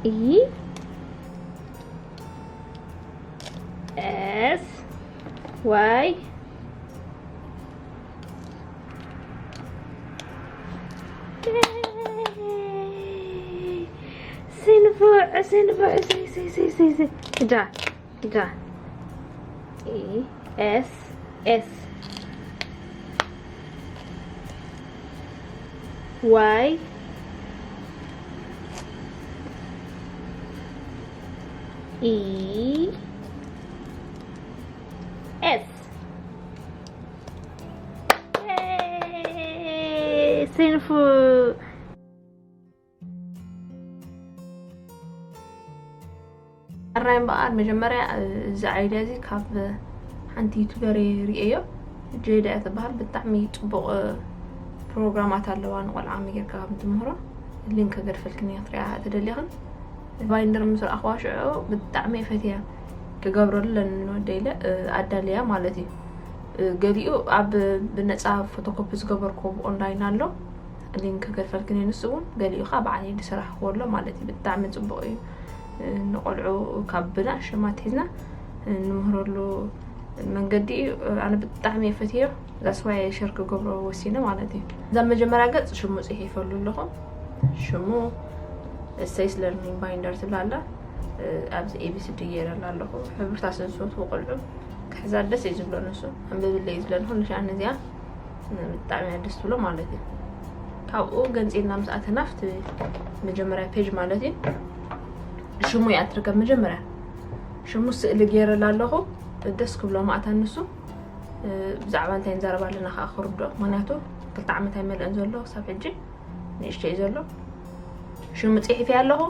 E S Y Sinfo, sinfo, si, si, si, si, si, si. Ida, ida. E S S Y E S. Sinfo. ኣራይ እምበኣር መጀመርያ እዚ ኣይድያ እዚ ካብ ሓንቲ ዩቱበር ርእየዮ። ጄዳ እያ ትበሃል። ብጣዕሚ ፅቡቕ ፕሮግራማት ኣለዋ፣ ንቆልዓ ጌርካ ከም ትምህሮ። ሊንክ ከገድፈልክን እየ ክትሪኣ ተደሊኽን። ባይንደር ምስ ረኣኽዋ ሽዑ ብጣዕሚ እየ ፈትያ። ክገብረሉ ኣለኒ ንወደይ ኢለ ኣዳልያ ማለት እዩ። ገሊኡ ኣብ ብነፃ ፎቶኮፒ ዝገበርኩ ብኦንላይን ኣሎ። ሊንክ ከፈልክን እየ። ንሱ እውን ገሊኡ ከዓ በዓል ኢድ ስራሕ ክወሎ ማለት እዩ። ብጣዕሚ ፅቡቕ እዩ። ንቆልዑ ካብ ብናእሽማት ሒዝና ንምህረሉ መንገዲ እዩ። ኣነ ብጣዕሚ እየ ፈትዮ። ዛስዋይ ሸር ክገብሮ ወሲነ ማለት እዩ። እዛ መጀመርያ ገፅ ሽሙ ፅሒፈሉ ኣለኹ። ሽሙ ሰይስ ለርኒንግ ባይንደር ትብላ ኣላ። ኣብዚ ኤቢሲዲ ገይረላ ኣለኹ። ሕብርታት ስለ ዝፈትዉ ቆልዑ ክሕዛ ደስ እዩ ዝብሎ። ንሱ ኣንብብለይ እዩ ዝብለኒ ኩሉ ሻዕ ነዚኣ። ብጣዕሚ እያ ደስ ትብሎ ማለት እዩ። ካብኡ ገንፂልና ምስ ኣተና ኣብቲ መጀመርያ ፔጅ ማለት እዩ ሽሙ እያ ትርከብ። መጀመርያ ሽሙ ስእሊ ገይረላ ኣለኹ። ደስ ክብሎ ማእታ ንሱ ብዛዕባ እንታይ ንዛረብ ኣለና ከዓ ክርዶ። ምክንያቱ ክልተ ዓመት ኣይመልአን ዘሎ ክሳብ ሕጂ ንእሽተይ ዘሎ። ሽሙ ፅሒፈ ኣለኹ።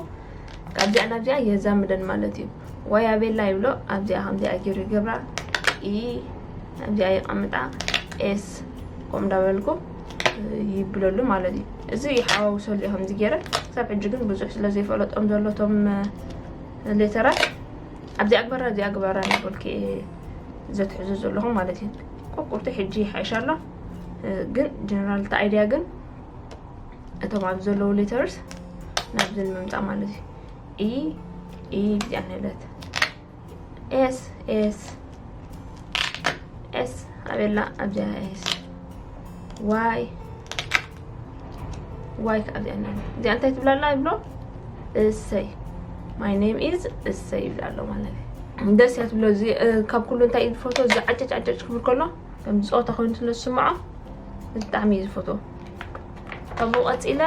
ካብዚኣ ናብዚኣ የዛምደን ማለት እዩ። ዋይ ኣቤላ ይብሎ። ኣብዚኣ ከምዚኣ ገይሩ ይገብራ። ኢ ኣብዚኣ የቐምጣ። ኤስ ከምኡ እንዳበልኩ ይብለሉ ማለት እዩ። እዚ ይሓዋውሰሉ እየ ከምዚ ገይረ። ክሳብ ሕጂ ግን ብዙሕ ስለ ዘይፈለጦም ዘሎ እቶም ሌተራት ኣብዚኣ ግበራ፣ ኣብዚኣ ግበራ እናበልኩ እየ ዘትሕዞ ዘለኹ ማለት እዩ። ቁርቁርቲ ሕጂ ይሓይሽ ኣሎ። ግን ጀነራል እቲ ኣይድያ ግን እቶም ኣብ ዘለዉ ሌተርስ ናብዚ ንምምፃእ ማለት እዩ። ኢ ኢ ብዚኣ ንለት ኤስ ኤስ ኤስ ኣቤላ ኣብዚኣ ኤስ ዋይ ዋይ ከኣ ኣብዚኣ ንለት እዚኣ እንታይ ትብላ ኣላ ይብሎ። እሰይ my name is እሰይ ይብላ ኣሎ ማለት እዩ። ደስ እያ ትብሎ። እዚ ካብ ኩሉ እንታይ እዩ ዝፈትዎ? እዚ ዓጨጭ ዓጨጭ ክብል ከሎ ከም ጸወታ ኮይኑ ስለ ዝስምዖ ብጣዕሚ እዩ ዝፈትዎ። ካብኡ ቀጺለ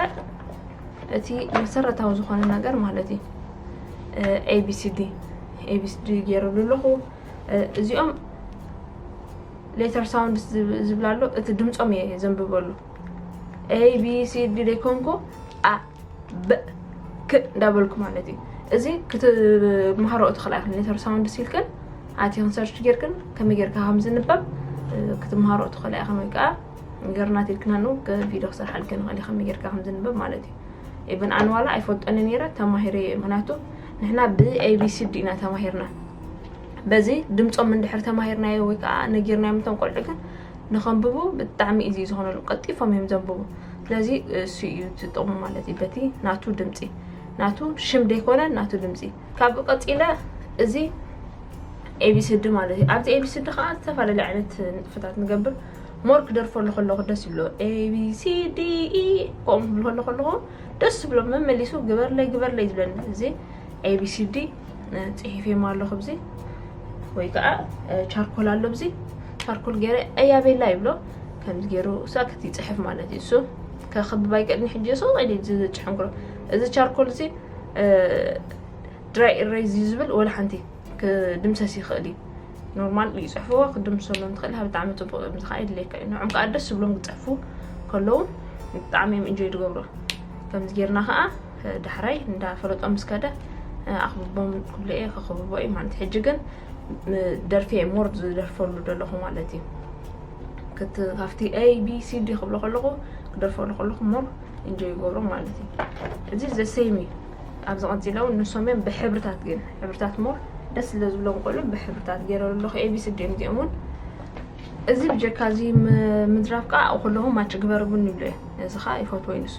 እቲ መሰረታዊ ዝኾነ ነገር ማለት እዩ ኤቢሲዲ ኤቢሲዲ ገይረሉ ኣለኹ። እዚኦም ሌተር ሳውንድስ ዝብላ ኣሎ። እቲ ድምፆም እየ ዘንብበሉ። ኤቢሲዲ ደይኮንኩ ኣ ብ ክ እንዳበልኩ ማለት እዩ። እዚ ክትምሃሮ ትኽእላ ኢኽን። ሌተር ሳውንድስ ኢልክን ኣቲኽን ሰርች ጌርክን ከመይ ጌርካ ከም ዝንበብ ክትምሃሮ ትኽእላ ኢኽን። ወይ ከዓ ገርናት ኢልክና ነው ቪዲዮ ክሰርሓልክን ንኽእል እየ ከመይ ጌርካ ከም ዝንበብ ማለት እዩ። ኢቨን ኣነ ዋላ ኣይፈልጦን ነይረ ተማሂረ። ምክንያቱ ንሕና ብኤቢሲዲ ኢና ተማሂርና። በዚ ድምፆም እንድሕር ተማሂርናዮ ወይ ከዓ ነጊርናዮም እቶም ቆልዑ ግን ንኸንብቡ ብጣዕሚ ኢዚ ዝኾነሉ ቀልጢፎም እዮም ዘንብቡ። ስለዚ እሱ እዩ ትጥቕሙ ማለት እዩ። በቲ ናቱ ድምፂ ናቱ ሽም ደይኮነ ናቱ ድምፂ ካብኡ ቀፂለ እዚ ኤቢሲዲ ማለት እዩ። ኣብዚ ኤቢሲዲ ከዓ ዝተፈላለዩ ዓይነት ንጥፈታት ንገብር። ሞር ክደርፈሉ ከለኹ ደስ ይብሎ። ኤቢሲዲ ከምኡ ክብል ከሎ ከለኹ ደስ ዝብሎ መመሊሱ ግበርለይ ግበርለይ ዝብለኒ። እዚ ኤቢሲዲ ፅሒፈ ኣለኹ ብዚ ወይ ከዓ ቻርኮል ኣሎ ብዚ ቻርኮል ገይረ ኣያቤላ ይብሎ። ከምዚ ገይሩ ሳክት ይፅሕፍ ማለት እዩ። እሱ ከኽብብ ኣይክእልን። ሕጂ እሱ ቀይዲ ዝጭሕንክሮ እዚ ቻርኮል እዚ ድራይ ኢሬዝ እዩ ዝብል ወላ ሓንቲ ክድምሰስ ይኽእል እዩ። ኖርማል ይፅሕፍዎ ክድምሰሎም ትኽእል። ብጣዕሚ ፅቡቅ እዮም። ዝኸዓ የድልየካ እዩ። ንዖም ከዓ ደስ ዝብሎም ክፅሕፉ ከለዉ ብጣዕሚ እዮም ኢንጆይ ዝገብሩ። ከምዚ ጌርና ከዓ ዳሕራይ እንዳፈለጦ ምስ ከደ ኣኽብቦም ክብሎ እየ። ከኽብቦ እዩ ማለት ሕጂ ግን ደርፊ እየ ሞር ዝደርፈሉ ዘለኹ ማለት እዩ። ክት ካብቲ ኤ ቢ ሲ ዲ ክብሎ ከለኹ ክደርፈሉ ከለኹ ሞር ኢንጆይ ይገብሮ ማለት እዩ። እዚ ዘሰይም እዩ። ኣብዚ ቀፂለ እውን ንሶም እዮም ብሕብርታት ግን ሕብርታት ሞር ደስ ስለ ዝብሎም ቆልዑ ብሕብርታት ገይረ ኣለኹ። ኤ ቢ ሲ ዲ እዮም እዚኦም እውን። እዚ ብጀካ እዚ ምድራፍ ከዓ ኩለኹም ማች ግበርብን ይብሎ እየ። እዚ ከዓ ይፈትዎ እዩ ንሱ።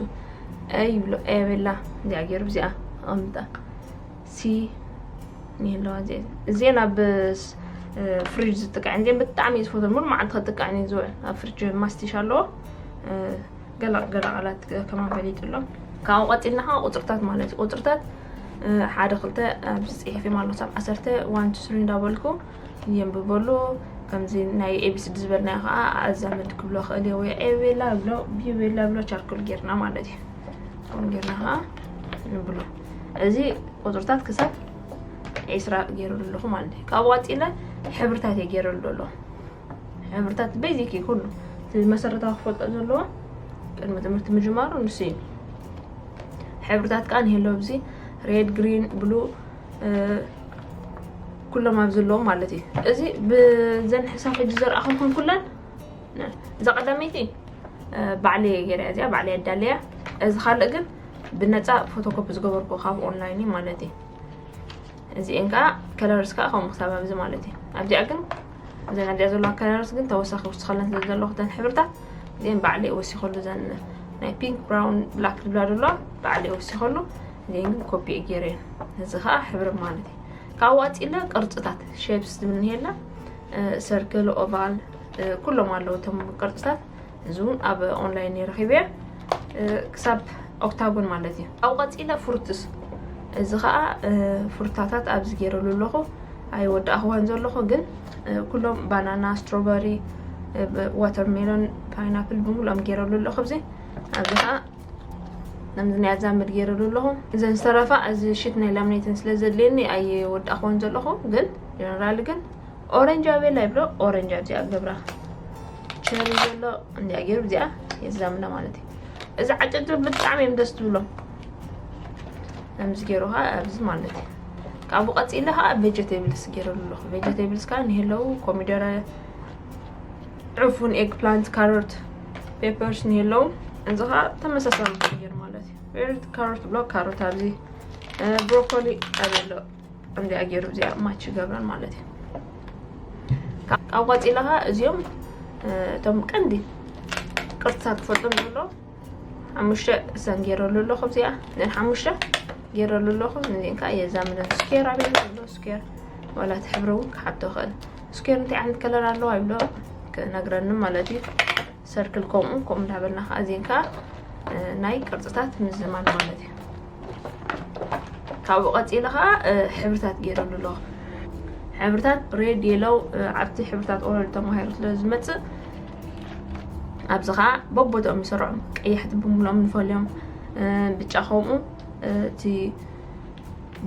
ኤ ይብሎ ኤ ቤላ እዚኣ ገይሩ እዚኣ ኣቐምጣ። ሲ ይህለዋ እዚኤን። እዚኤን ኣብ ስ-፣ እ፣ ፍሪጅ ዝጥቀዐን። እዚኤን ብጣዕሚ እየ ዝፈትወን። ሙሉ መዓልቲ ክጥቀዐን እየ ዝውዕል። ኣብ ፍሪጅ ማስቲሽ ኣለዎ። እ፣ ገለ፣ ገለ ቃላት ከማን ፈሊጡ ኣሎ። ካብኡ ቀፂልና ከዓ ቁፅርታት ማለት እዩ። ቁፅርታት፣ እ፣ ሓደ ክልተ ኣብዚ ፅሒፈዮም ኣሎ። ክሳብ ዓሰርተ፣ ዋን፣ ቱ፣ ስሪ እንዳበልኩ የንብበሉ። ከምዚ ናይ ኤ ቢ ሲ ዲ ዝበልናዮ ከዓ ኣዛምድ ክብሎ ክእል እየ። ወይ ኤ ቤላ ብሎ፣ ቢ ቤላ ብሎ ቻርኮል ጌርና ማለት እዩ። ከምኡ ጌርና ከዓ ንብሎ። እዚ ቁፅርታት ክሳብ ዒስራ ገይረሉ ኣለኹ ማለት እዩ። ካብኡ ቀፂለ ሕብርታት እየ ገይረሉ ኣለኹ። ሕብርታት ቤዚክ እዩ ኩሉ። እቲ መሰረታዊ ክፈልጦ ዘለዎ ቅድሚ ትምህርቲ ምጅማሩ ንሱ እዩ። ሕብርታት ከዓ ንህሎ ኣብዚ ሬድ፣ ግሪን፣ ብሉ፣ እ፣ ኩሎም ኣብዚ ኣለዎም ማለት እዩ። እዚ ብዘን ሕሳብ ሕጂ ዘርኣኹምኩም ኩለን፣ እዛ ቀዳመይቲ፣ እ፣ ባዕለይ እየ ገይረያ እዚኣ፣ ባዕለይ ኣዳለያ። እዚ ካልእ ግን ብነፃ ፎቶኮፒ ዝገበርኩ ካብ ኦንላይን እዩ ማለት እዩ። እዚኤን ከዓ ከለርስ ከዓ ከምኡ ክሳብ ኣብዚ ማለት እዩ። ኣብዚኣ ግን እዘን ኣብዚኣ ዘለዋ ከለርስ ግን ተወሳኺ ወሲኸለን ስለ ዘለኹ እተን ሕብርታት እዚኤን ባዕለይ ወሲኸሉ፣ እዘን ናይ ፒንክ፣ ብራውን፣ ብላክ ዝብላ ዘለዋ ባዕለይ ወሲኸሉ። እዚኤን ግን ኮፒ እየ ገይረየን። እዚ ከዓ ሕብሪ ማለት እዩ። ካብኡ ቀፂለ ቅርፅታት፣ ሼፕስ ዝብል ንሄላ፣ እ፣ ሰርክል፣ ኦቫል፣ እ፣ ኩሎም ኣለዉ እቶም ቅርፅታት። እዚ እውን ኣብ ኦንላይን እየ ረኺበ፣ እ፣ ክሳብ ኦክታጎን ማለት እዩ። ካብኡ ቀፂለ ፍሩትስ፣ እዚ ከዓ፣ እ፣ ፍሩታታት ኣብዚ ገይረሉ ኣለኹ። ኣይወዳእኽዋን ዘለኹ ግን፣ እ፣ ኩሎም ባናና፣ ስትሮበሪ፣ እ፣ ብ-፣ ዋተርሜሎን፣ ፓይናፕል ብምሉኦም ገይረሉ ኣለኹ። ኣብዚ፣ ኣብዚ ከዓ ነምዚ ናይ ኣዛምድ ገይረሉ ኣለኹ። እዘን ዝተረፋ እዚ ሽት ናይ ላምኔትን ስለ ዘድልየኒ ኣይወዳእኽዎን ዘለኹ፣ ግን ጀነራል ግን ኦረንጅ ኣቤላ ይብሎ፣ ኦረንጅ ኣብዚኣ ገብራ፣ ቸሪ ዘሎ እንዲያ ገይሩ እዚኣ የዛምዳ ማለት እዩ። እዚ ዓጨጭ ብጣዕሚ እዮም ደስ ትብሎም። ከምዚ ገይሩ ኸዓ ኣብዚ ማለት እዩ። ካብኡ ቀፂለ ኸዓ ቬጀቴብልስ ገይረሉ ኣለኹ። ቬጀቴብልስ ከዓ ንሄለዉ ኮሚደረ፣ ዕፉን፣ ኤግ ፕላንት፣ ካሮት፣ ፔፐርስ ንሄለዉ። እዚ ኸዓ ተመሳሳሊ ገይሩ ማለት እዩ። ሬድ ካሮት ብሎ ካሮት ኣብዚ፣ እ፣ ብሮኮሊ ኣብዚ ኣሎ። እንዲኣ ገይሩ እዚኣ ማች ይገብረን ማለት እዩ። ካብ ቀፂላ ኸዓ እዚኦም፣ እ፣ እቶም ቀንዲ ቅርፅታት ክፈልጦም ዘሎ ሓሙሽተ እሰን ገይረሉ ኣለኹ። እዚኣ እዘን ሓሙሽተ ገይረሉ ኣለኹ። እዚን ከዓ የዛምደን። ስኬር ኣበይ ኣሎ? ስኬር ዋላ እቲ ሕብሪ እውን ክሓቶ ይኽእል። ስኬር እንታይ ዓይነት ከለር ኣለዋ ይብሎ ክነግረኒ ማለት እዩ። ሰርክል ከምኡ፣ ከምኡ እንዳበልና ከዓ እዚን ከዓ፣ እ፣ ናይ ቅርፅታት ምዝማን ማለት እዩ። ካብኡ ቀፂለ ከዓ፣ እ፣ ሕብርታት ገይረሉ ኣለኹ። ሕብርታት ሬድ፣ የሎው፣ እ፣ ኣብቲ ሕብርታት ኦረንጅ ተማሂሩ ስለ ዝመፅእ ኣብዚ ከዓ በቦትኦም ይሰርዖም። ቀያሕቲ ብምሎም ንፈልዮም፣ እ፣ ብጫ ከምኡ፣ እ፣ እቲ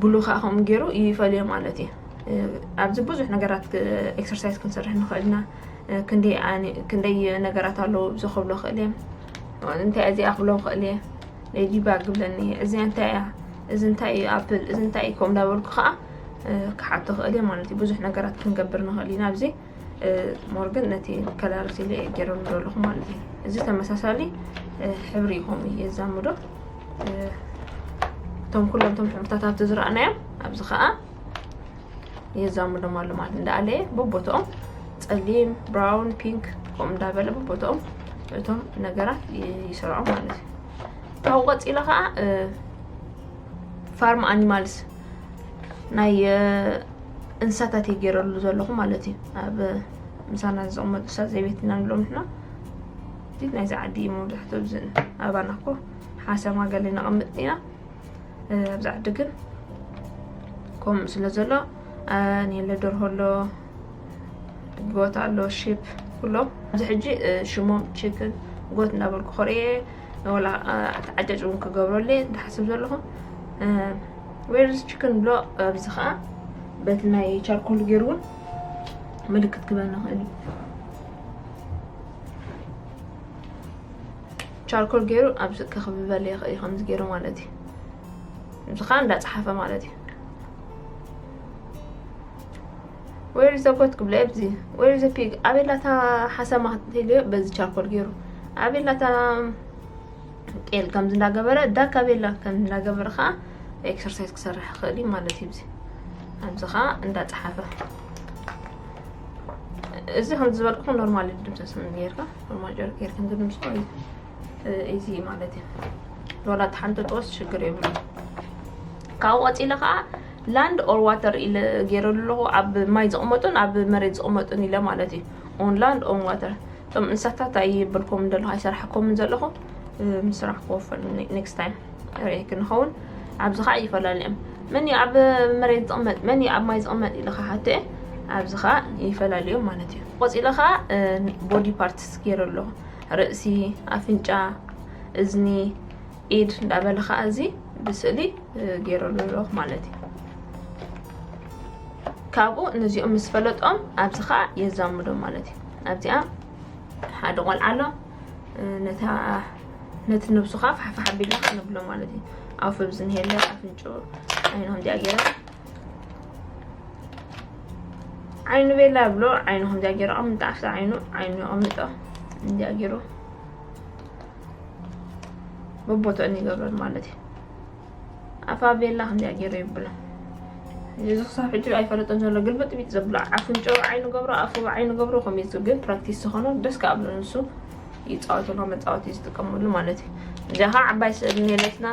ብሉ ከዓ ከምኡ ገይሩ ይፈልዮ ማለት እዩ። እ፣ ኣብዚ ብዙሕ ነገራት ክ-፣ ኤክሰርሳይዝ ክንሰርሕ ንኽእል ኢና። እ፣ ክንደይ ኣነ-፣ ክንደይ ነገራት ኣለዉ ኣብዚ ክብሎ ክእል እየ። እንታይ እዚኣ ክብሎ ክእል እየ። ሌዲ ባግ ይብለኒ እየ። እዚ እንታይ እያ? እዚ እንታይ እዩ? ኣፕል። እዚ እንታይ እዩ? ከምኡ እንዳበልኩ ከዓ፣ እ፣ ክሓቶ ክእል እየ ማለት እዩ። ብዙሕ ነገራት ክንገብር ንኽእል ኢና ኣብዚ። እ፣ ሞር ግን ነቲ ከለር ሲለ እየ ገይረሉ ዘለኹ ማለት እዩ። እዚ ተመሳሳሊ፣ እ፣ ሕብሪ እዩ ከምኡ እየ የዛምዶ። እ፣ እቶም ኩሎም እቶም ሕብርታት ኣብቲ ዝረኣናዮም ኣብዚ ከዓ የዛምዶም ኣሎ ማለት እንዳኣለየ በቦትኦም ጸሊም፣ ብራውን፣ ፒንክ ከምኡ እንዳበለ በቦትኦም እቶም ነገራት ይ-፣ ይሰርዖም ማለት እዩ። ካብኡ ቀፂለ ከዓ፣ እ፣ ፋርም ኣኒማልስ ናይ፣ እ፣ እንስሳታት እየ ገይረሉ ዘለኹ ማለት እዩ። ኣብ ምሳና ዝቕመጡ እንስሳ ዘቤትና ንብሎም ንሕና። እቲ ናይዚ ዓዲ እዩ መብዛሕትኡ። ኣብዚ ኣባና እኮ ሓሰማ ገለ ነቐምጥ ኢና። እ፣ ኣብዚ ዓዲ ግን ከምኡ ስለ ዘሎ፣ እ፣ ኔለ ደርሆ ኣሎ፣ ጎት ኣሎ፣ ሺፕ፣ ኩሎም። ኣብዚ ሕጂ፣ እ፣ ሽሞም ቺክን፣ ጎት እንዳበልኩ ከርእየ፣ ወላ፣ እ፣ ተዓጫጭ እውን ክገብረሉ እየ ዝሓስብ ዘለኹ። እ፣ ዌርዝ ቺክን ብሎ፣ ኣብዚ ኸዓ በቲ ናይ ቻርኮል ገይሩ እውን ምልክት ክበና ይኽእል እዩ። ቻርኮል ገይሩ ኣብዚ ከኽብበል ይኽእል እዩ፣ ከምዚ ገይሩ ማለት እዩ። እዚ ኸዓ እንዳፀሓፈ ማለት እዩ። Where is the goat ክብሎ ኣብዚ፣ where is the pig? ኣበይ ኣላ እታ ሓሰማ ክትብልዮ በዚ ቻርኮል ገይሩ። ኣበይ ኣላ እታ ጤል ከምዚ እንዳገበረ፣ ዳክ ኣበይ ኣላ ከምዚ እንዳገበረ ኸዓ ኤክሰርሳይዝ ክሰርሕ ይኽእል እዩ ማለት እዩ። እዚ ኣብዚ ኸዓ እንዳፀሓፈ፣ እዚ ከምዚ ዝበልኩ ኖርማል ድምሰስ ጌርካ፣ ኖርማል ጌርካ ድምሶ ኢዚ ማለት እዩ። ዋላ እቲ ሓንቲ ጥቕስ ሽግር የብሉን። ካብኡ ቀፂለ ከዓ Land or water ኢለ ገይረሉ ኣለኹ። ኣብ ማይ ዝቕመጡን ኣብ መሬት ዝቕመጡን ኢለ ማለት እዩ። On land, on water። እቶም እንስሳታት ኣይብልኩም ዘለኹ፣ ኣይሰርሐኩምን ዘለኹ። እ፣ ምስ ስራሕ ክወፈል ኔ-፣ next time ርኢ ክንኸውን። ኣብዚ ኸዓ ይፈላለዮም። መን እዩ ኣብ መሬት ዝቕመጥ፣ መን እዩ ኣብ ማይ ዝቕመጥ ኢለ ኸሓትኤ፣ ኣብዚ ኸዓ ይፈላለዮም ማለት እዩ። ቆፂለ ኸዓ፣ እ፣ body parts ገይረ ኣለኹ። ርእሲ፣ ኣፍንጫ፣ እዝኒ፣ ኢድ እንዳበለ ኸዓ እዚ ብስእሊ፣ እ፣ ገይረሉ ኣለኹ ማለት እዩ። ካብኡ ነዚኦም ምስ ፈለጦም ኣብዚ ኸዓ የዛምዶም ማለት እዩ። ኣብዚኣ ሓደ ቆልዓ ኣሎ። እ፣ ነታ፣ ነቲ ነብሱ ኸዓ ፋሕፋሕ ኣቢልና ኸዓ ንብሎ ማለት እዩ። ኣፉ ኣብዚ ንሄለ፣ ኣፍንጭኡ፣ ዓይኑ ከምዚኣ ገይረ፣ ዓይኑ ቤላ ብሎ፣ ዓይኑ ከምዚኣ ገይረ ኣቐምጥ፣ ኣፍታ ዓይኑ፣ ዓይኑ ኣቐምጦ፣ እንዚኣ ገይሩ በቦትኦን ይገብረን ማለት እዩ። ኣፋ ቤላ ከምዚኣ ገይሩ ይብሎ። እዚ ክሳብ ሕጂ ኣይፈለጦን ዘሎ፣ ግልብጥ ቢጥ ዘብሎ፣ ኣፍንጭኡ ዓይኑ ገብሮ፣ ኣፉ ዓይኑ ገብሮ፣ ከምኡ እዩ። ግን ፕራክቲስ ዝኾኖ ደስ ከኣ ብሎ ንሱ ይጻወተሉ፣ መጻወቲ ዝጥቀመሉ ማለት እዩ። እዚኣ ኸዓ ዓባይ ስእሊ ኔለትና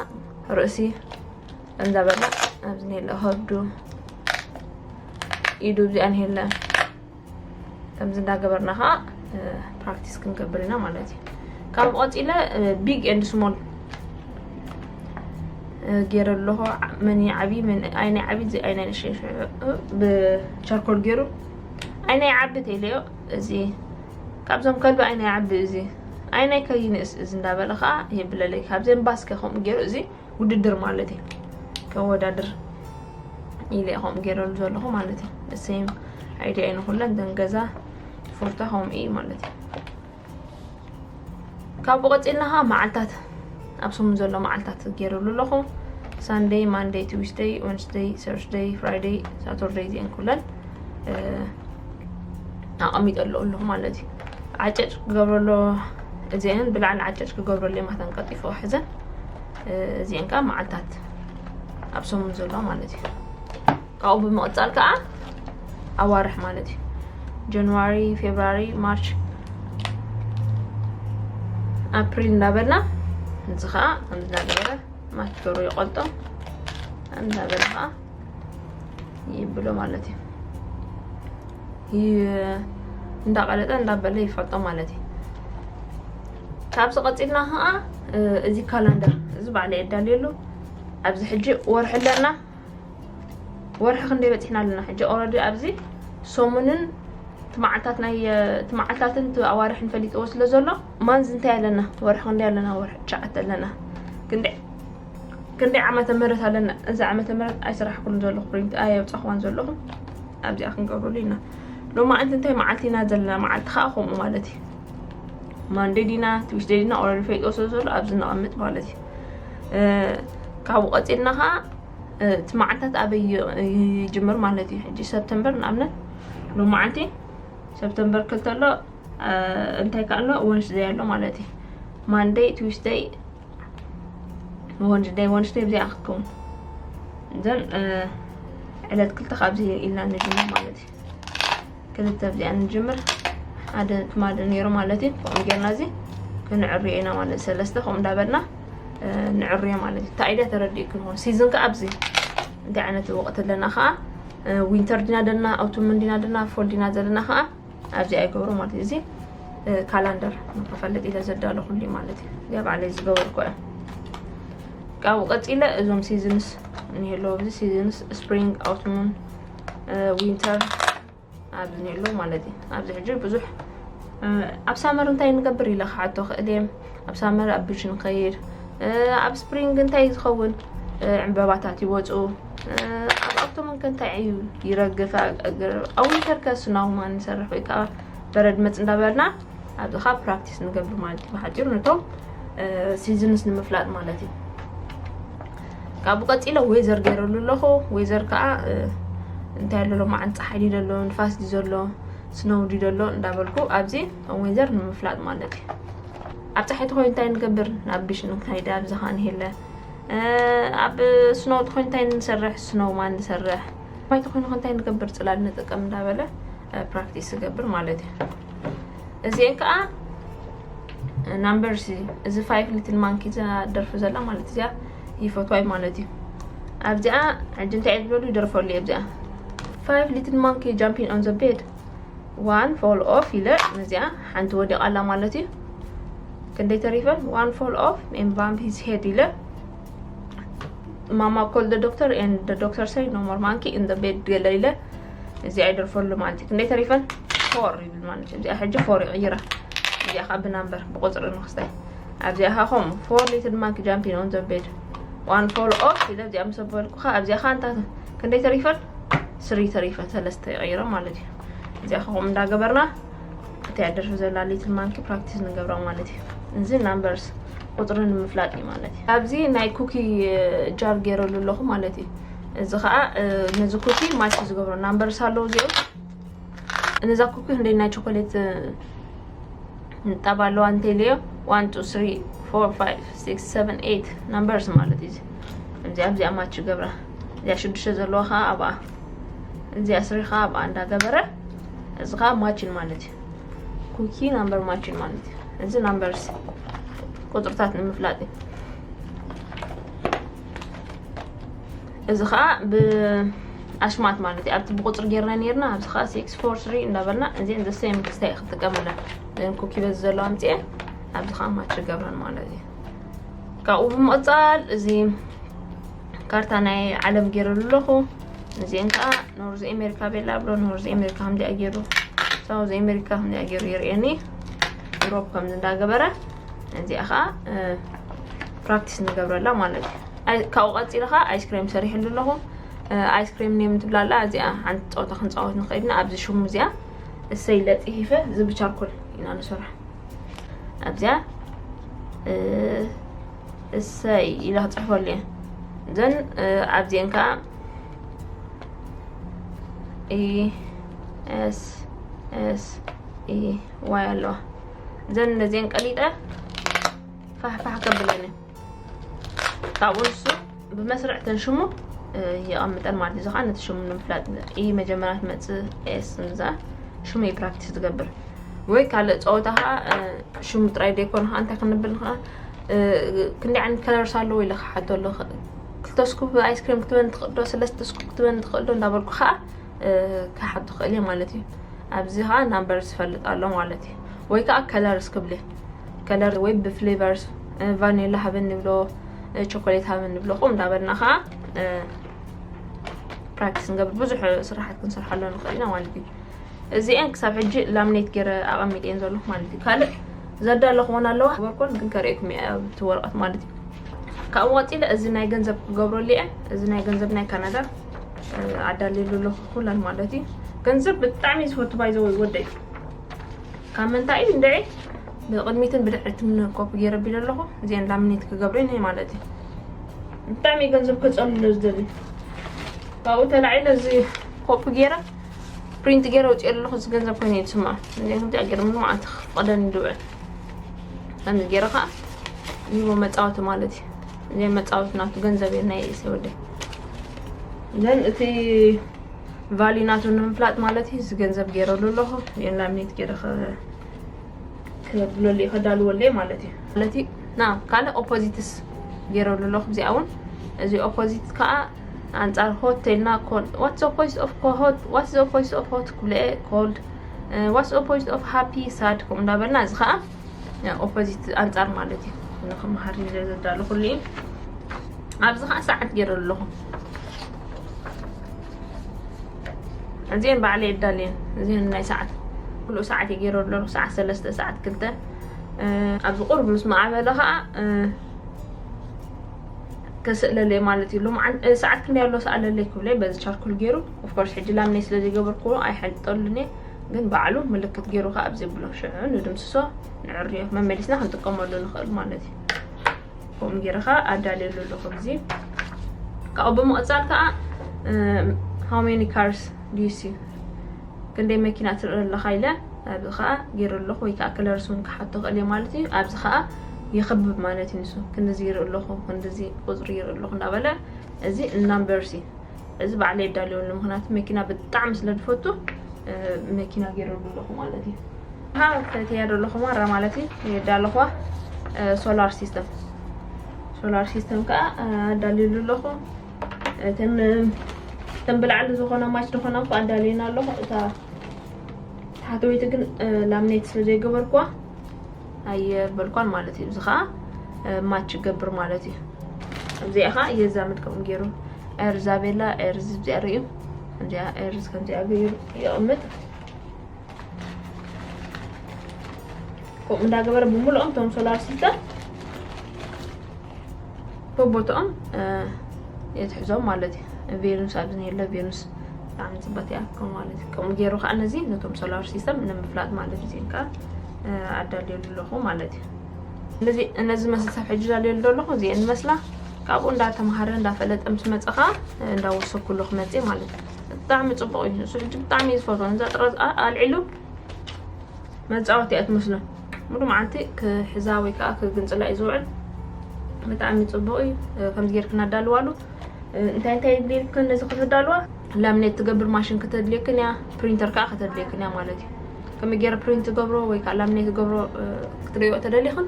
ርእሲ እንዳበልና ኣብዚ ኔለ ከብዱ ኢዱ እዚኣ ኔለ ከምዚ እንዳገበርና ኸዓ፣ እ፣ ፕራክቲስ ክንገብር ኢና ማለት እዩ። ካብ ቀጺለ፣ እ፣ big and small፣ እ፣ ገይረ ኣለኹ። ዓ-፣ መን ይዓቢ፣ መን ኣይናይ ዓቢ፣ እዚ ኣይናይ ንእሽተይ፣ እ፣ ብቻርኮል ገይሩ ኣይናይ ዓቢ ተይለዮ። እዚ ካብዞም ከልቢ ኣይናይ ዓቢ፣ እዚ ኣይናይ ከይንእስ፣ እዚ እንዳበለ ኸዓ የብለለይ። ካብዘን ባስከ ከምኡ ገይሩ እዚ ውድድር ማለት እዩ። ከወዳድር ኢለ እየ ከምኡ ገይረሉ ዘለኹ ማለት እዩ። The same idea እዩ ንኹለን። ደን ገዛ ፉርታ ከምኡ እዩ ማለት እዩ። ካብኡ ቀፂልና ኸዓ መዓልታት፣ ኣብ ሰሙን ዘሎ መዓልታት ገይረሉ ኣለኹ። ሳንደይ፣ ማንደይ፣ ትዊስደይ፣ ወንስደይ፣ ሰርሽደይ፣ ፍራይደይ፣ ሳተርደይ እዚአን ኩለን፣ እ፣ ኣቐሚጠሉ ኣለኹ ማለት እዩ። ዓጨጭ ክገብረሎ፣ እዚአን ብላዕሊ ዓጨጭ ክገብረሉ እየ ማታን ቀልጢፉ ክሕዘን። እ፣ እዚአን ከዓ መዓልታት ኣብ ሰሙን ዘሎ ማለት እዩ። ካብኡ ብምቕጻል ከዓ ኣዋርሕ ማለት እዩ። ጃንዋሪ፣ ፌብራሪ፣ ማርች፣ ኣፕሪል እንዳበልና፣ እዚ ከዓ ከምዚ እንዳገበረ ማች ገሩ ይቆልጦ። ከምዚ እንዳበለ ከዓ ይብሎ ማለት እዩ። ይ-፣ እንዳቐለጠ እንዳበለ ይፈልጦ ማለት እዩ። ካብዚ ቀፂልና ከዓ፣ እ፣ እዚ ካላንደር፣ እዚ ባዕለይ የዳልየሉ። ኣብዚ ሕጂ ወርሒ ኣለና። ወርሒ ክንደይ በፂሕና ኣለና? ሕጂ ኦልሬዲ ኣብዚ ሰሙንን እቲ መዓልታት ናይ፣ እቲ መዓልታትን እቲ ኣዋርሕን ፈሊጥዎ ስለ ዘሎ፣ ማንዝ እንታይ ኣለና? ወርሒ ክንደይ ኣለና? ወርሒ ትሽዓተ ኣለና። ክንደይ፣ ክንደይ ዓመተ ምህረት ኣለና? እዚ ዓመተ ምህረት ኣይሰራሕኩሉን ዘለኹ፣ ፕሪንት ኣየውፃኹዋን ዘለኹ። ኣብዚኣ ክንገብረሉ ኢና። ሎማዓንቲ እንታይ መዓልቲ ኢና ዘለና? መዓልቲ ከዓ ከምኡ ማለት እዩ። ማንዴ ዲና፣ ትዊስዴ ዲና ኦልሬዲ ፈሊጥዎ ስለ ዘሎ ኣብዚ ነቐምጥ ማለት እዩ። እ፣ ካብኡ ቀፂልና ከዓ፣ እ፣ እቲ መዓልታት ኣበይ ይ-፣ ይጅምር ማለት እዩ። ሕጂ ሰፕተምበር ንኣብነት ሎማዓንቲ ሰፕተምበር ክልተ ኣሎ፣ እ፣ እንታይ ከ ኣሎ? ወንስደይ ኣሎ ማለት እዩ። ማንደይ፣ ትዊስደይ፣ ወንስደይ፣ ወንስደይ ብዚኣ ክትከውን። እዘን፣ እ፣ ዕለት ክልተ ካብዚ ኢልና ንጅምር ማለት እዩ። ክልተ ኣብዚኣ ንጅምር። ሓደ ትማሊ ነይሩ ማለት እዩ። ከምኡ ጌርና እዚ ክንዕርዮ ኢና ማለት እዩ። ሰለስተ ከምኡ እንዳበልና፣ እ፣ ንዕርዮ ማለት እዩ። እቲ ኣይድያ ተረዲእክን ይኸውን። ሲዝን ከኣ ኣብዚ እንታይ ዓይነት ወቕቲ ኣለና ከኣ፣ እ፣ ዊንተር ዲና ደለና፣ ኣውቱምን ዲና ደለና፣ ፎል ዲና ዘለና ከኣ ኣብዚ ኣይገብሮ ማለት እዩ። እዚ፣ እ፣ ካላንደር ንክፈልጥ ኢለ ዘዳለኹሉ ማለት እዩ። እዚኣ ባዕለይ ዝገበርኩ እያ። ካብኡ ቀጺለ እዞም ሲዝንስ እኒሄ ኣለዉ። ኣብዚ ሲዝንስ ስፕሪንግ፣ ኣውቱምን፣ እ፣ ዊንተር ኣብዚ እኒሄ ኣለዉ ማለት እዩ። ኣብዚ ሕጂ ብዙሕ፣ እ፣ ኣብ ሳመር እንታይ ንገብር ኢለ ክሓቶ ክእል እየ። ኣብ ሳመር ኣብ ቢች ንኸይድ፣ እ፣ ኣብ ስፕሪንግ እንታይ ዝኸውን፣ እ፣ ዕምበባታት ይወፁ፣ እ፣ ኣብ ኣውቶምን ከ እንታይ እዩ ይረግፍ፣ እ፣ እግር-፣ ኣብ ዊንተር ከ ስናውማን ንሰርሕ ወይ ከዓ በረድ መፅ እንዳበልና ኣብዚ ከዓ ፕራክቲስ ንገብር ማለት እዩ። ብሓፂሩ ነቶም፣ እ፣ ሲዝንስ ንምፍላጥ ማለት እዩ። ካብኡ ቀፂለ ዌዘር ገይረሉ ኣለኹ። ዌዘር ከዓ፣ እ፣ እንታይ ኣሎ ሎማዓንቲ፣ ፀሓይ ድዩ ዘሎ፣ ንፋስ ድዩ ዘሎ፣ ስኖው ድዩ ዘሎ እንዳበልኩ ኣብዚ ዌዘር ንምፍላጥ ማለት እዩ። ኣብ ፀሓይ ተኮይኑ እንታይ ንገብር? ናብ ቢሽ ንከይድ፣ ኣብዚ ከዓ ንሄለ። እ፣ ኣብ ስኖው ተኮይኑ እንታይ ንሰርሕ? ስኖው ማን ንሰርሕ። ማይ ተኮይኑ ከ እንታይ ንገብር? ፅላል ንጥቀም እንዳበለ፣ እ፣ ፕራክቲስ ዝገብር ማለት እዩ። እዚአን ከዓ ናምበርስ እዩ። እዚ ፋይቭ ሊትል ማንኪ እዛ ደርፊ ዘላ ማለት እዚኣ ይፈትዋይ ማለት እዩ። ኣብዚኣ ሕጂ እንታይ እየ ዝበሉ ይደርፈሉ እየ ኣብዚኣ። Five little monkey jumping on the bed, one fall off ኢለ ነዚኣ ሓንቲ ወዲቓ ኣላ ማለት እዩ። ክንደይ ተሪፈን? One fall off and bump his head ኢለ። Mama called the doctor and the doctor said no more monkey in the bed ገለ ኢለ እዚኣ ይደርፈሉ ማለት እዩ። ክንደይ ተሪፈን? Four ይብል ማለት እዩ። እዚኣ ሕጂ four ይቕይራ። እዚኣ ከዓ ብናምበር ብቁፅሪ ንክስታይ ኣብዚኣ ከዓ ከምኡ four little monkey jumping on the bed, one fall off ኢለ ኣብዚኣ ምስ ኣበልኩ ከዓ ኣብዚኣ ከዓ እንታ ክንደይ ተሪፈን? Three ተሪፈን፣ ሰለስተ ይቕይሮ ማለት እዩ። እዚኣ ከዓ ከምኡ እንዳገበርና እቲ ኣደርፊ ዘላ little monkey practice ንገብራ ማለት እዩ። እዚ numbers ቁፅሪ ንምፍላጥ እዩ ማለት እዩ። ኣብዚ ናይ ኩኪ jar ገይረሉ ኣለኹ ማለት እዩ። እዚ ከዓ ነዚ ኩኪ match ዝገብሮ numbers ኣለዉ እዚኦም። ነዛ ኩኪ ክንደይ ናይ ቸኮሌት ንጣብ ኣለዋ እንተኢለዮ፣ one two three four five six seven eight numbers ማለት እዩ። እዚ እዚኣ ኣብዚኣ match ይገብራ። እዚኣ ሽዱሽተ ዘለዋ ከዓ ኣብኣ፣ እዚኣ three ከዓ ኣብኣ እንዳገበረ፣ እዚ ከዓ matching ማለት እዩ። ኩኪ number matching ማለት እዩ። እዚ numbers ቁፅርታት ንምፍላጥ እዩ። እዚ ከዓ ብኣሽማት ማለት እዩ። ኣብቲ ብቁፅሪ ጌርና ኔርና፣ ኣብዚ ከዓ six four three እንዳበልና እዚአን the same ክስታይ ክትጥቀመለን። እዘን ኩኪ በዚ ዘለዋ ኣምፅኤ ኣብዚ ከዓ match ገብረን ማለት እዩ። ካብኡ ብምቕፃል እዚ ካርታ ናይ ዓለም ገይረሉ ኣለኹ። እዚአን ከዓ ኖርዝ ኣሜሪካ ቤላ ብሎ፣ ኖርዝ ኣሜሪካ ከምዚኣ ገይሩ፣ ሳውዝ ኣሜሪካ ከምዚኣ ገይሩ የርእየኒ። ዩሮፕ ከምዚ እንዳገበረ እዚኣ ከዓ practice ንገብረላ ማለት እዩ። ካብኡ ቀፂለ ከዓ ice cream ሰሪሕሉ ኣለኹ። Ice cream name ትብላ ኣላ። እዚኣ ሓንቲ ፀወታ ክንፃወት ንኽእል ኢና። ኣብዚ ሽሙ እዚኣ እሰይ ለጢፊፈ እዚ ብቻርኮል ኢና ንሰርሖ። ኣብዚኣ እሰይ ኢለ ክፅሕፈሉ እየ። ዘን ኣብዚአን ከዓ E S S E Y ኣለዋ። ዘን ነዚአን ቀሊጠ ፋሕፋሕ ከብለን እየ። ካብኡ ንሱ ብመስርዕ ተን ሽሙ የቐምጠን ማለት እዩ። እዚ ከዓ ነቲ ሽሙ ንምፍላጥ E መጀመርያ ትመፅእ፣ S ንዛ ሽሙ እዩ practice ዝገብር። ወይ ካልእ ፀወታ ከዓ ሽሙ ጥራይ ዘይኮነ ከዓ እንታይ ክንብል ንኽእል፣ ክንደይ ዓይነት colors ኣለዎ ኢለ ክሓቶ ኣሎ። ክልተ scoop ice cream ክትበኒ ትኽእል ዶ፣ ሰለስተ scoop ክትበኒ ትኽእል ዶ እንዳበልኩ ከዓ ክሓቶ ክእል እየ ማለት እዩ። ኣብዚ ከዓ numbers ዝፈልጥ ኣሎ ማለት እዩ። ወይ ከዓ colors ክብል እየ። Color ወይ ብ flavors፣ vanilla ሃበኒ ብሎ፣ chocolate ሃበኒ ብሎ፣ ከምኡ እንዳበልና ከዓ practice ንገብር። ብዙሕ ስራሓት ክንሰርሓሉ ንኽእል ኢና ማለት እዩ። እዚአን ክሳብ ሕጂ laminate ገይረ ኣቐሚጠን ዘለኹ ማለት እዩ። ካልእ ዘዳለኹወን ኣለዋ፣ ወርኮን ግን ከርእየኩም እየ ኣብቲ ወረቐት ማለት እዩ። ካብኡ ቀፂለ እዚ ናይ ገንዘብ ክገብረሉ እየ። እዚ ናይ ገንዘብ ናይ ካናዳ ኣዳልየሉ ኣለኹ ኩለን ማለት እዩ። ገንዘብ ብጣዕሚ ዝፈቱ by the way ወደይ። ካብ ምንታይ እዩ እንድዒ ብቕድሚትን ብድሕሪትን ኮፒ ገይረ ኣቢለ ኣለኹ። እዚአን laminate ክገብረን እየ ማለት እዩ። ብጣዕሚ ገንዘብ ከፀሉ ዝደሊ ካብኡ ተላዒለ እዚ ኮፒ ገይረ print ገይረ ኣውፅኤ ኣለኹ። እዚ ገንዘብ ኮይኑ እዩ ዝስምዖ። እዚአን ከምዚኣ ገይረ ምንም መዓልቲ ክፍቐደኒ ድውዕል ከምዚ ገይረ ከዓ ይቦ መፃወቲ ማለት እዩ። እዚአን መፃወቲ ናቱ ገንዘብ እየን ናይ ሰወደይ። ዘን እቲ value ናቱ ንምፍላጥ ማለት እዩ። እዚ ገንዘብ ገይረሉ ኣለኹ። እዚአን laminate ገይረ ከ ክብለሉ እየ፣ ከዳልወሉ እየ ማለት እዩ። ማለት እዩ። ና ካልእ opposites ገይረሉ ኣለኹ። እዚኣ እውን እዚ opposite ከዓ ኣንፃር hot ተልና cold። What's the opposite of co- hot? What's the opposite of hot ክብለ እየ cold። What's the opposite of happy? Sad። ከምኡ እንዳበልና እዚ ከዓ opposite ኣንፃር ማለት እዩ። ንክመሃር እዩ ዘዳለኹሉ እዩ። ኣብዚ ከዓ ሰዓት ገይረሉ ኣለኹ። እዚአን ባዕለይ የዳልየን። እዚአን ናይ ሰዓት ኩሉ ሰዓት እየ ገይረሉ ኣለኹ። ሰዓት ሰለስተ፣ ሰዓት ክልተ። ኣብዚ ቁሩብ ምስ ማዕበለ ከዓ ከስእለለይ ማለት እዩ። ሎምዓንቲ ሰዓት ክንደይ ኣሎ ስኣለለይ ክብለይ በዚ ቻርኮል ገይሩ። Of course ሕጂ laminate ስለ ዘይገበርኩዎ ኣይሐልጠሉን እየ፣ ግን ባዕሉ ምልክት ገይሩ ከዓ ኣብዚ ብሎ ሽዑ ንድምስሶ፣ ንዕርዮ፣ መመሊስና ክንጥቀመሉ ንኽእል ማለት እዩ። ከምኡ ገይረ ከዓ ኣዳልየሉ ኣለኹ። እዚ ካብኡ ብምቕፃል ከዓ how many cars do you see? ክንደይ መኪና ትርኢ ኣለኻ ኢለ ኣብዚ ከዓ ገይረ ኣለኹ። ወይ ከዓ colors እውን ክሓቶ ክእል እየ ማለት እዩ። ኣብዚ ከዓ ይኽብብ ማለት እዩ። ንሱ ክንድዚ ይርኢ ኣለኹ፣ ክንድዚ ቁፅሪ ይርኢ ኣለኹ እንዳበለ እዚ numbers እዩ። እዚ ባዕለይ የዳልየሉ፣ ምኽንያቱ መኪና ብጣዕሚ ስለ ዝፈቱ መኪና ገይረሉ ኣለኹ ማለት እዩ። ከዓ ፈትያ ዘለኹ ማራ ማለት እዩ የዳለኹዋ። Solar system፣ solar system ከዓ ኣዳልየሉ ኣለኹ። እተን እተን ብላዕሊ ዝኾነ ማች ዝኾነ እኮ ኣዳልየና ኣለኹ። እታ ታሕተወይቲ ግን ላምኔት ስለ ዘይገበርኳ ኣየበልኳን ማለት እዩ። እዚ ከዓ ማች ይገብር ማለት እዩ። እዚኣ ከዓ የዛምድ ከምኡ ገይሩ ኤርዛቤላ ኤርዝ እዚኣ ርእዩ። እዚኣ ኤርዝ ከምዚኣ ገይሩ ይቕምጥ። ከምኡ እንዳገበረ ብምልኦም እቶም ሶላር ሲስተም በቦትኦም የትሕዞም ማለት እዩ። ቬኑስ ኣብዚ የለ ቬኑስ ብጣዕሚ ፅበት እያ ከም ማለት እዩ። ከምኡ ገይሩ ከዓ ነዚ ነቶም ሶላር ሲስተም ንምፍላጥ ማለት እዩ። እዚን ከዓ ኣዳልየሉ ኣለኹ ማለት እዩ። ነዚ ነዚ መስል ሰብ ሕጂ ዳልየሉ ዘለኹ እዚአን መስላ ካብኡ እንዳተምሃረ እንዳፈለጠ ምስ መፀ ከዓ እንዳወሰኩሉ ክመፅእ ማለት እዩ። ብጣዕሚ ፅቡቅ እዩ። እሱ ሕጂ ብጣዕሚ እዩ ዝፈትዎ። ነዛ ጥራዝ ኣልዒሉ መፃወቲ እያ ትመስሎ። ሙሉ መዓልቲ ክሕዛ ወይ ከዓ ክግንፅላ እዩ ዝውዕል። ብጣዕሚ ፅቡቅ እዩ። ከምዚ ጌርክና ኣዳልዋሉ። እንታይ እንታይ ድልየክን ነዚ ከተዳልዋ ላምኔት ትገብር ማሽን ከተድልየክን እያ፣ ፕሪንተር ከዓ ከተድልየክን እያ ማለት እዩ። ከመይ ገይረ ፕሪንት ትገብሮ ወይ ከዓ ላምኔት ትገብሮ ክትርእዮ ተደሊኽን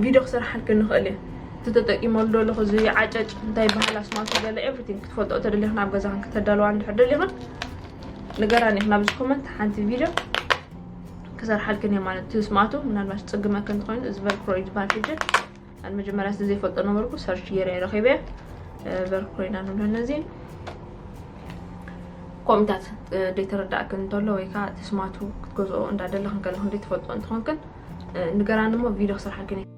ቪድዮ ክሰርሓልክን ንኽእል እየ። እቲ ተጠቂመሉ ዘለኹ እዚ ዓጨጭ እንታይ ይበሃል ኣስማቱ ገለ ኤቭሪቲንግ ክትፈልጦ ተደሊኽን ኣብ ገዛኽን ከተዳልዋ እንድሕር ደሊኽን ንገራኒ ኢኽን ኣብዚ ኮመንት ሓንቲ ቪድዮ ክሰርሓልክን እየ ማለት እዩ። ስማቱ ምናልባት ዝፅግመክን እንተኾይኑ እዚ ቨልክሮ እዩ ዝበሃል ሕጂ። ኣነ መጀመርያ ስለ ዘይፈልጦ ነበርኩ ሰርች ገይረ እየ ረኺበ። ቨልክሮ ኢና ንብሎ ነዚ ኮሚታት ደይተረዳእክን እንተሎ ወይ ከዓ እቲ ስማቱ ክትገዝኦ እንዳደለኽን ከለኽን ደይትፈልጦ እንተኾንክን ንገራኒ እሞ ቪድዮ ክሰርሓልክን እየ።